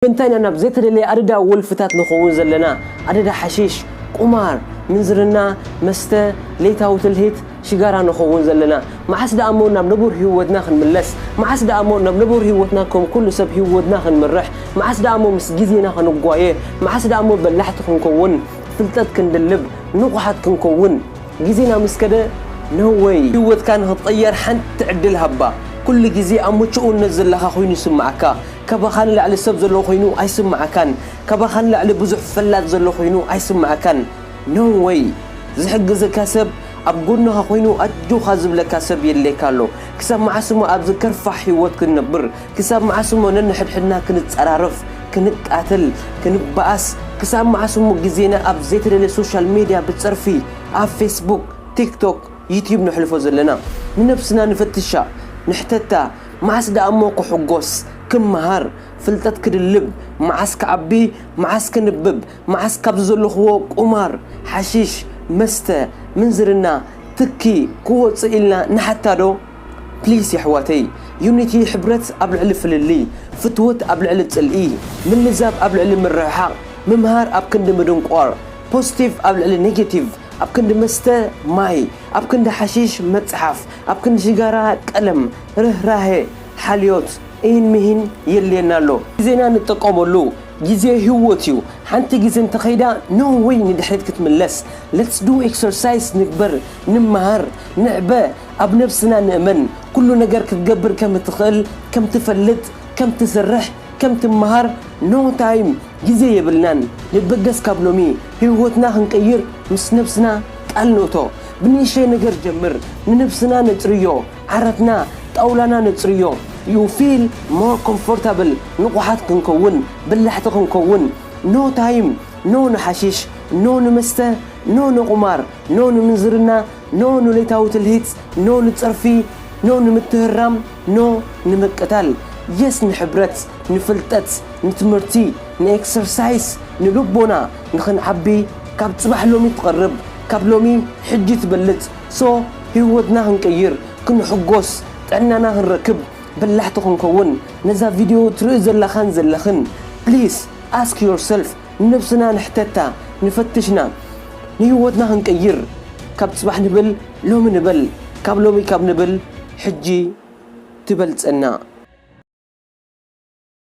ምንታይ ኢና ናብ ዘይተደለየ ኣደዳ ወልፍታት ንኸውን ዘለና? ኣደዳ ሓሺሽ፣ ቁማር፣ ምንዝርና፣ መስተ፣ ለይታዊ ትልሂት፣ ሽጋራ ንኸውን ዘለና? መዓስ ደኣ እሞ ናብ ንቡር ህይወትና ክንምለስ? መዓስ ደኣ እሞ ናብ ንቡር ህይወትና ከም ኩሉ ሰብ ህይወትና ክንምርሕ? መዓስ ደኣ እሞ ምስ ግዜና ክንጓየ? መዓስ ደኣ እሞ በላሕቲ ክንከውን? ፍልጠት ክንድልብ፣ ንቑሓት ክንከውን? ግዜና ምስ ከደ፣ no way። ህይወትካ ንኽትቕየር ሓንቲ ዕድል ሃባ። ኩሉ ግዜ ኣብ ምቹእነት ዘለኻ ኮይኑ ይስምዓካ። ካባኻ ንላዕሊ ሰብ ዘሎ ኮይኑ ኣይስምዓካን። ካባኻ ንላዕሊ ብዙሕ ፈላጥ ዘሎ ኮይኑ ኣይስምዓካን። No way። ዝሕግዘካ ሰብ፣ ኣብ ጎንኻ ኮይኑ ኣጆኻ ዝብለካ ሰብ የድልየካ ኣሎ። ክሳብ መዓስ እሞ ኣብዚ ከርፋሕ ህይወት ክንነብር? ክሳብ መዓስ እሞ ነንሕድሕድና ክንጸራረፍ፣ ክንቃተል፣ ክንበኣስ? ክሳብ መዓስ እሞ ግዜና ኣብ ዘይተደልየ ሶሻል ሜድያ ብጸርፊ፣ ኣብ ፌስቡክ፣ ቲክቶክ፣ ዩትዩብ ነሕልፎ ዘለና? ንነብስና ንፈትሻ፣ ንሕተታ። መዓስ ደኣ እሞ ክሕጎስ፣ ክመሃር፣ ፍልጠት ክድልብ፣ መዓስ ክዓቢ፣ መዓስ ክንብብ፣ መዓስ ካብዚ ዘለኽዎ ቁማር፣ ሓሺሽ፣ መስተ፣ ምንዝርና፣ ትኪ ክወጽእ ኢልና ንሓታ ዶ? ፕሊስ የሕዋተይ፣ ዩኒቲ፣ ሕብረት ኣብ ልዕሊ ፍልልይ፣ ፍትወት ኣብ ልዕሊ ጽልኢ፣ ምልዛብ ኣብ ልዕሊ ምርሕሓቕ፣ ምምሃር ኣብ ክንዲ ምድንቋር፣ ፖዚቲቭ ኣብ ልዕሊ ኔጌቲቭ፣ ኣብ ክንዲ መስተ ማይ፣ ኣብ ክንዲ ሓሺሽ መጽሓፍ፣ ኣብ ክንዲ ሽጋራ ቀለም፣ ርህራሄ፣ ሓልዮት፣ ኢን ምሂን የድልየና ኣሎ። ግዜና ንጠቀመሉ። ግዜ ህይወት እዩ። ሓንቲ ግዜ እንተኸይዳ፣ no way ንድሕሪት ክትምለስ። Let's do exercise፣ ንግበር፣ ንመሃር፣ ንዕበ፣ ኣብ ነብስና ንእመን። ኩሉ ነገር ክትገብር ከም እትኽእል፣ ከም ትፈልጥ፣ ከም ትሰርሕ፣ ከም ትመሃር፣ no time፣ ግዜ የብልናን። ንበገስ ካብ ሎሚ። ህይወትና ክንቀይር ምስ ነብስና ቃል ንእቶ። ብንእሽተይ ነገር ጀምር። ንነብስና ነጽርዮ። ዓራትና፣ ጣውላና ነጽርዮ። You feel more comfortable፣ ንቑሓት ክንከውን፣ በላሕቲ ክንከውን። No time፣ no ንሓሺሽ፣ no ንመስተ፣ no ንቁማር፣ no ንምንዝርና፣ no ንሌታዊ ትልሂት፣ no ንጸርፊ፣ no ንምትህራም፣ no ንምቅታል። የስ ንሕብረት፣ ንፍልጠት፣ ንትምህርቲ፣ ንኤክሰርሳይስ፣ ንልቦና ንኽንዓቢ፣ ካብ ጽባሕ ሎሚ ትቐርብ፣ ካብ ሎሚ ሕጂ ትበልጽ። ሶ ህይወትና ክንቀይር፣ ክንሕጎስ፣ ጥዕናና ክንረክብ፣ በላሕቲ ክንከውን፣ ነዛ ቪድዮ ትርኢ ዘለኻን ዘለኽን፣ ፕሊስ ኣስክ ዮርሰልፍ፣ ንነብስና ንሕተታ፣ ንፈትሽና፣ ንህይወትና ክንቀይር። ካብ ጽባሕ ንብል ሎሚ ንበል፣ ካብ ሎሚ ካብ ንብል ሕጂ ትበልጸና።